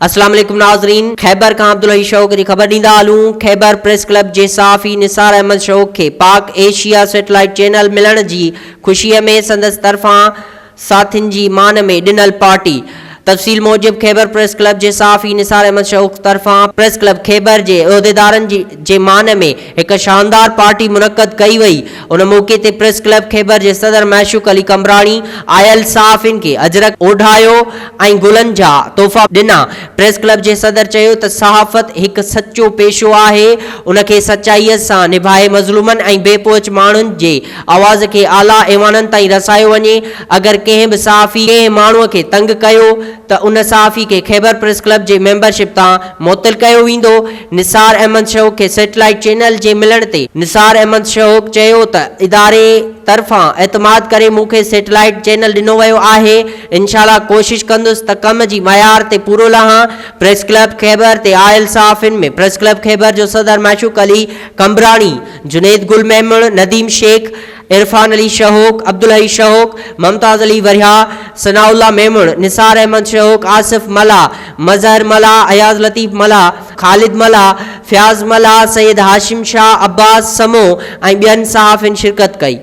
اسلام عليڪم ناظرين خيبر کان عبدالحئي شوق جي خبر ڏيندا هلون خيبر پريس ڪلب جي صحافي نثار احمد شوق کي پاڪ ايشيا سيٽلائيٽ چينل ملڻ جي خوشي ۾ سندس طرفان ساٿين جي مان ۾ ڏنل پارٽي تفصيل موجب خيبر پريس ڪلب جي صحافي نثار احمد شوق طرفان پريس ڪلب خيبر جي عهديدارن جي مان ۾ هڪ شاندار پارٽي منعقد ڪئي وئي. ان موقعي تي پريس ڪلب خيبر جي صدر معشوق علي قمبراڻي آيل صحافين کي اجرڪ اوڍايو ۽ گلن جا تحفا ڏنا. پريس ڪلب جي صدر چيو ته صحافت هڪ سچو پيشو آهي، ان کي سچائيء سان نڀائي مظلومن ۽ بي پهچ ماڻهن جي آواز کي اعليٰ ايوانن تائين رسايو وڃي، اگر ڪنهن به صحافي ڪنهن ماڻهوء کي تنگ ڪيو ته ان صحافي کي خيبر پريس ڪلب جي ميمبرشپ تان معطل ڪيو ويندو. نثار احمد شوق کي سيٽلائيٽ چينل جي ملڻ تي نثار احمد شوق چيو ته اداري طرفان اعتماد ڪري مون کي سيٽلائيٽ چينل ڏنو ويو آهي، انشاء الله ڪوشش ڪندس ته ڪم جي معيار تي پورو لهان. پريس ڪلب خيبر تي آيل صحافين ۾ پريس ڪلب خيبر جو صدر معشوق علي قمبراڻي، جنيد گل ميمڻ، نديم شيخ، عرفان علي شهوڪ، عبدالحئي شهوڪ، ممتاز علي ورهيا، ثناء الله ميمڻ، نثار احمد شهوڪ، آصف ملاح، مظهر ملاح، اياز لطيف ملاح، خالد ملاح، فياض ملاح، سيد هاشم شاهه، عباس سمون ۽ ٻين صحافين شرڪت ڪئي.